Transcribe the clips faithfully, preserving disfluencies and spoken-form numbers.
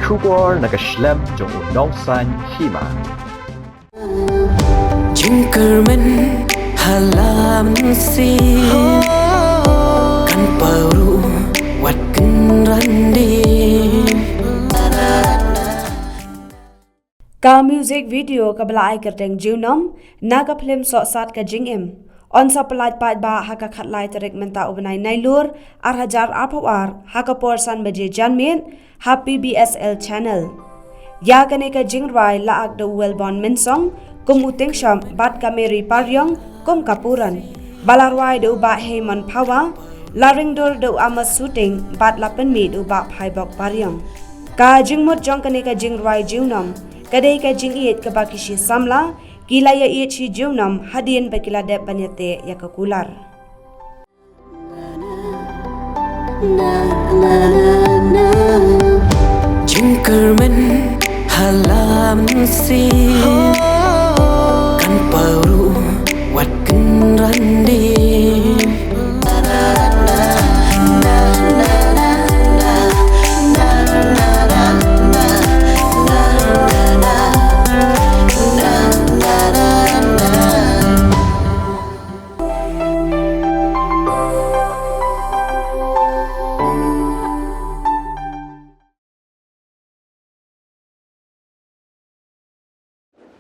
Khubor na ka shlem jong u nongsaiñ hima. Jingkyrmen ha la mynsiem, kan paw ruh wat kynran dien. Ka music video kaba la ai kyrteng Junom na ka phlim Sohsat ka Jingim yn sa pyllait paidbah ha ka khatlai tarik mynta u bnai Nailur ar hajar arphew ar ha ka por san baje janmiet ha P B S L channel. Ïa kane ka jingrwai la ak da u Welborn Mynsong kum u Tingshop bad ka Mary Pariong kum ka Puran. Ba la rwai da u Bah Hemon Phawa, la ringdur da u Amos Suting bad la pynmih da u Bah Phaibok Pariong. Ka jingmut jong kane ka jingrwai Junom ka dei ka jingïeit kaba ki shi samla ki la ïa ïeit shi junom hadien ba ki la dep ban ïateh ïa ka kular. Jingkyrmen ha la mynsiem, kan paw ruh wat kynran dien.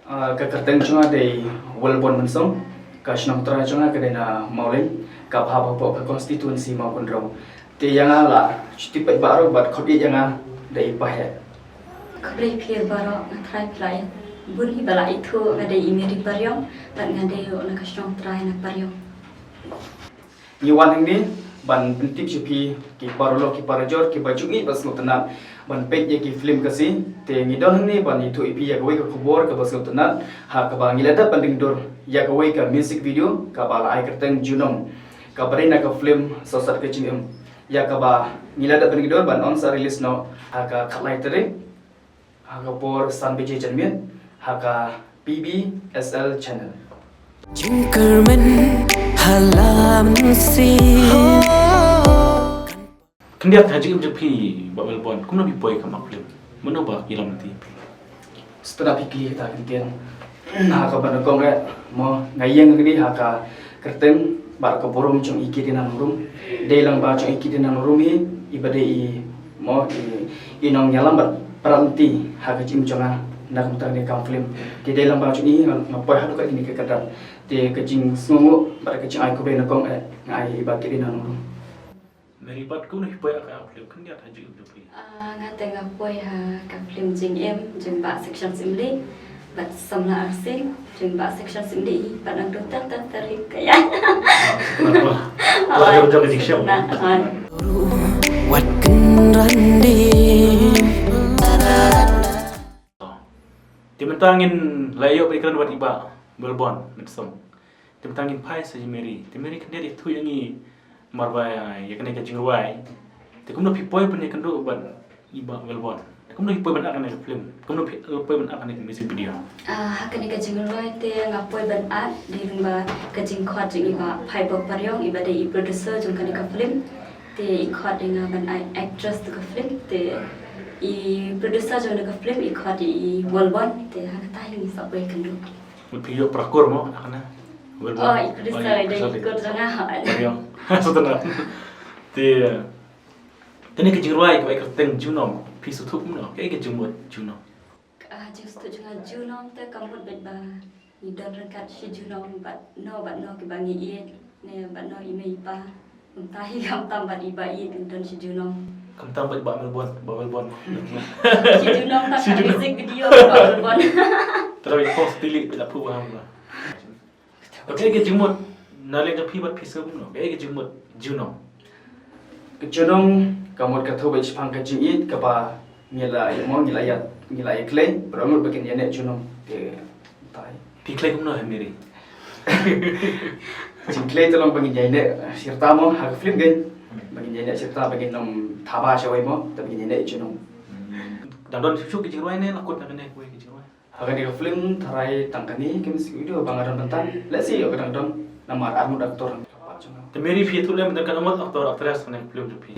Ah, ka kyrteng jong nga dei Welborn Mynsong, ka shnong trai jong nga ka dei na Mawleng, ka bha hapoh ka constituency Mawkynrew. Te ïa nga la shu tip paidbah baroh bad khot ïa nga da i Paheh. Khublei phi baroh, nga trai phi la ïa bun hi ba la ithuh, nga dei i Mary Pariong bad nga dei ruh na ka shnong trai na Pariong. Ngi wan hangne ban pyntip sha phi ki paralok ki parajor kiba jong ngi ba sngewtynnat ban peit ïa ki film Khasi. Te ngi don hangne ban ïathuh ïa phi ïa kawei ka khubor kaba sngewtynnat ha kaba ngi la dep ban ringdur ïa kawei ka music video kaba la ai kyrteng Junom, kaba dei na ka film Sohsat ka Jingim, ïa kaba ngi la dep ban ringdur ban yn sa release noh ha ka khatlai tarik ha ka por san baje janmiet ha ka P B S L channel. Jingkyrmen ha la mynsiem. Khyndiat ha jingim jong phi Bah Welborn, kumno phi poi kham act film? Mano ba ki lam ti phi? Sngewtynnat phi kylli kata ka ktien. Ha kaba nyngkong eh mo nga ïeng kane ha ka kyrteng bad ka burom jong i Kit Ina Nongrum. Dei lang ba jong i Kit Ina Nongrum hi iba dei i mo i, i nongïalam bad pyrthei ha ka jingim jong nga na ka bynta kane ka film. Te dei lang ba jong i nga, nga poi haduh kaei kane ka kyrdan. Te ka jingsngewnguh bad ka jingai khublei nyngkong eh nga ai i Bah Kit Ina Nongrum. Mary, pat kumno phi poi ha ka film, khyndiat ha jingim jong phi? Ah, nga te nga poi ha ka film Jingim jong Bah Section Simli bad samla arsien jong Bah Section Simli hi, bad nang tu ter ter ter hi ka ïa. Wah, wah, jong ka jingshem. Wat kynran dien. Te mynta ngin la ïoh ban ïakren bad i Bah Welborn Mynsong. Te mynta ngin phai sha i Mary. Te Mary, khyndiat ïathuh ïa ngi namar ba ïa kane ka jingrwai. Te kumno phi poi ban ïakynduh bad i Bah Welborn? Te kumno phi poi ban act kane ka film? Kumno phi poi ban act kane ka music video? Ah, ha kane ka jingrwai te nga poi ban act dei lyngba ka jingkhot jong i Bah Phaibok Pariong, iba dei i producer jong kane ka film. Te i khot ïa nga ban ai actress to ka film. Te i producer jong kane ka film i khot ïa i Welborn. Te ha kata hi ngi sa poi kynduh. Mut phi ïoh pra kur mo, na kane. Wel mo. Oh, i producer, i producer dei i kur jong nga. Ayo. Sngewtynnat. Te, te kane ka jingrwai kaba ai kyrteng Junom, phi sngewthuh kumno? Kaei ka jingmut Junom? Ah, jingsngewthuh jong nga Junom te ka mut beit ba ngi don ryngkat shi junom bad no bad no kiba ngi ïeit. Ne bad no i mei i pa. Kumta hi khamtam bad i Bah Ïeit, don shi junom. Khamtam bad Bah Melbon, Bah Melbon. Shi junom tang shi junom. Music video Bah Melbon. Tara i post tili phi la phu ba hamba. Kaei ka jingmut na liang jong phi bad phi sngewbha no? Kaei ka jingmut junom? Ka junom ka mut ka thoh beit shaphang ka jingïeit kaba ngi la ïa mo, ngi la ïa, ngi la ïa khlei, ba mut ba kin ïa neh junom. Te tai. Phi khlei kumno ha Mary? Jingkhlei te long ba ngin ïa neh shirta mo ha ka film kein. Ba ngin ïa neh shirta ba ngin ym thaba shawei mo, te ba ngin ïa neh junom. Dang don shuh shuh ki jingrwai ne la kut na kane kawei ki jingrwai? Ha kane ka film tharai tang kane ka music video ba nga don bynta. Let's see ïoh ka dang don namar arngut actor. Te Mary phi ïathuh lem tang ka namar actor actress kane ka film jong phi.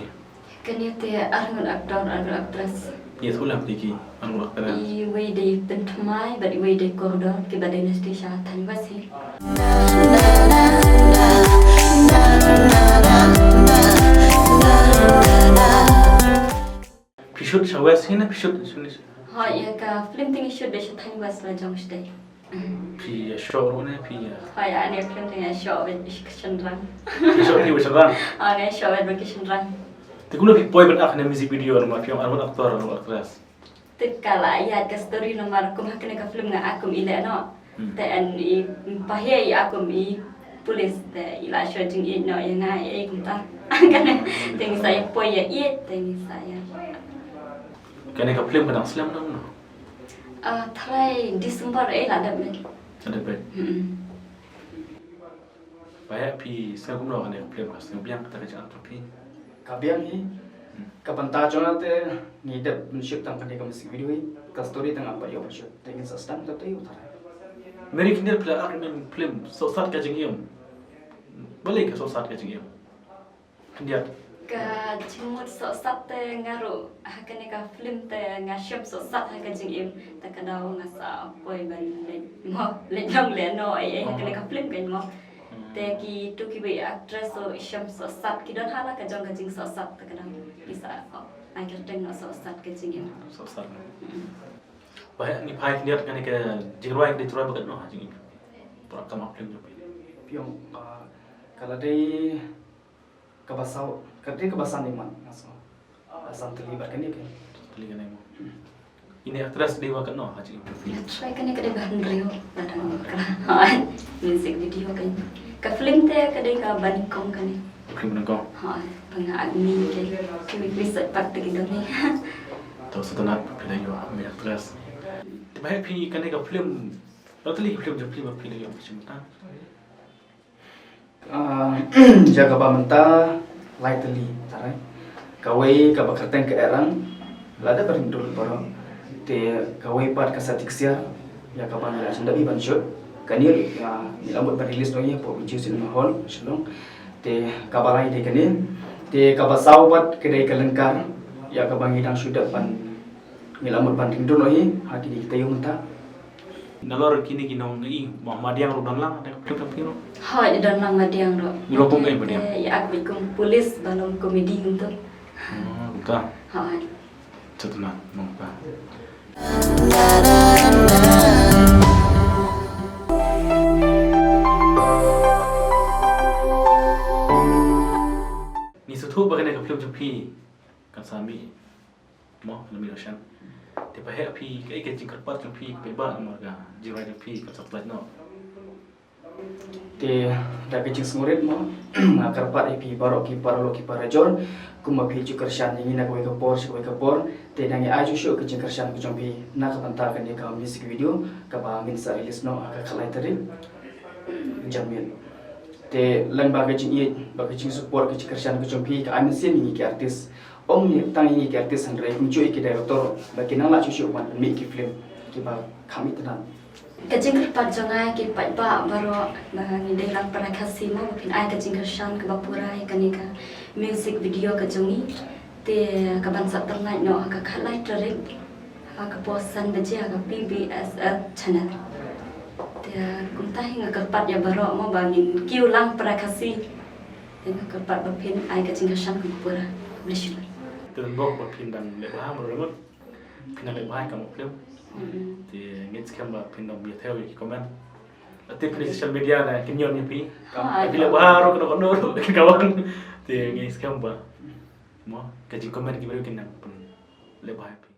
Kane te arngut actor, arngut actress. Yes, ulang tiki, arngut actress. Iwei dei pynthymmai bad iwei dei kordor, kiba dei na station thaiñ West hi. Phi shoot sha West hi ne phi shoot sha ni? Hooid, ïa ka film te ngi shoot beit sha thaiñ West la jong shatei. Phi ïa shoh ruh ne phi ïa? Hooid, ïa ne film te ngi ïa shoh beit ki shynrang. Phi shoh phi beit shynrang? Ah, ngi ïa shoh beit ki shynrang. Te kumno phi poi ban act ha kane music video namar phi ong arngut actor arngut actress? Te ka la ïaid ka story namar kum ha kane ka film nga act kum i lehnoh. Hmm. Te yn i pahi i act kum i police te i la shu jingïeit noh ïa nga, eh, kumta. Kane te ngi sa ïa poi ïa ïeit te ngi sa ïa. Kane ka film ka dang slem noh? Ah, tharai December, eh, la dep beit. La dep beit. Hmm. Ba heh phi sngew kumno kane ka film, ka sngew biang kata ka jingangnud jong phi? Ka biang hi. Hmm. Ka bynta jong nga te ngi dep ban shoot tang kane ka music video hi. Ka story tang ngam pat ïoh ban shoot. Te ngin sa sdang te te ïoh tharai. Mary, khyndiat phi la act ïa ka film Sohsat ka Jingim. Balei ka sohsat ka jingim? Khyndiat. Ka jingmut sohsat te nga ruh ha kane ka film te nga shem sohsat ha ka jingim. Te ka daw nga sa poi ban leit mo, leit long lehnoh ei ei ha kane ka film kein mo. Hmm. Te kitu kiwei actress ruh shem sohsat, ki don ha la ka jong ka jingsohsat, te ka daw ki sa, oh, ai kyrteng noh Sohsat ka Jingim. Sohsat. Hmm. Ba heh ngi phai khyndiat kane ka jingrwai ka dei jingrwai ba katno ha jingim? Para kama film jong phi. Phi ong, ah, ka la dei kaba saw, ka dei kaba san ïa man, nga sngew. Ba san tylli bad kane ka. Tylli kane mo. Hmm. Ine actress dei ba katno ha jingim? Nga try kane ka dei ba hynriew, ba dang kra. Hooid, music video kane. Ka film te ka dei kaba nyngkong kane. Film nyngkong. Hooid, ba nga act ïa ka. Kiwei kiwei set pat te ki don hi. To sngewtynnat phi la ïoh main actress. Te ba heh phi kane ka film, la tylli ki film jong phi ba phi la ïoh ka jingmut? Ah, ïa kaba mynta lai tylli, tharai. Kawei kaba kyrteng Ka Erang, la dep ban ring dur baroh. Te kawei pat Ka Sah Tiksiar, ïa kaba ngi la shu dep ban shoot. Kane, ah, ngi la mut ban release noh ïa hapoh Bijou Cinema Hall, Shillong. Te kaba lai dei kane. Te kaba saw pat ka dei Ka Lyngkar, ïa kaba ngi dang shu dep ban, ngi la mut ban ring dur noh hi ha kine ki taïew mynta. Nalor kine ki nong i, ma, Madiang ruh don lang, da ka film ka phi ruh. Hooid, don lang Madiang ruh. U long kum ei Madiang? Eh, ïa act beit kum police ba long comedy kumto. Oh, kumta. Hooid. Sngewtynnat, nong ka. Ngi sngewthuh ba kane ka film jong phi kan sa mih. Mo, na mih shen. Te ba heh phi, kaei ka jingkyrpad jong phi, phi ba namar ka jingrwai jong phi kan sa pynlait noh. Te da ka jingsngewrit mo, nga kyrpad ïa phi baroh ki paralok ki parajor, kumba phi ju kyrshan ïa ngi na kawei ka por sha kawei ka por, te nang ïa ai shuh shuh ka jingkyrshan ka jong phi na ka bynta kane ka music video kaba ngin sa release noh ha ka khatlai tarik Janmiet. Te lem bad ka jingïeit, bad ka jingsupport, ka jingkyrshan ka jong phi ka ai mynsiem ïa ngi ki artist. Ym tang ïa ngi ki artist hynrei kumjuh ïa ki director ba kin nang lah shuh shuh ban pynmih ki film kiba kham itynnad. Ka jingkyrpad jong nga ïa ki paidbah baroh ba ngin dei lang para Khasi mo ba phin ai ka jingkyrshan kaba pura ïa kane ka music video ka jong ngi. Te kaban sa pynlait noh ha ka khatlai tarik ha ka por san baje ha ka P B S L channel. Te kumta hi nga kyrpad ïa baroh mo ba ngin kiew lang para Khasi. Te nga kyrpad ba phin ai ka jingkyrshan kaba pura. Khublei shibun. Te ngan bok ba phin dang leh bha mo, phin dang leh bha ka mo film. Mm. Te ngeit skhem ba phin dang bia thew ïa ki comment. Lada phi social media na kin ñion ïa phi. Kam phi leh bha ruh kano kano ruh kin kawang. Te ngeit skhem ba mo ka jingcomment ki briew kin nang pynleh bha ïa phi.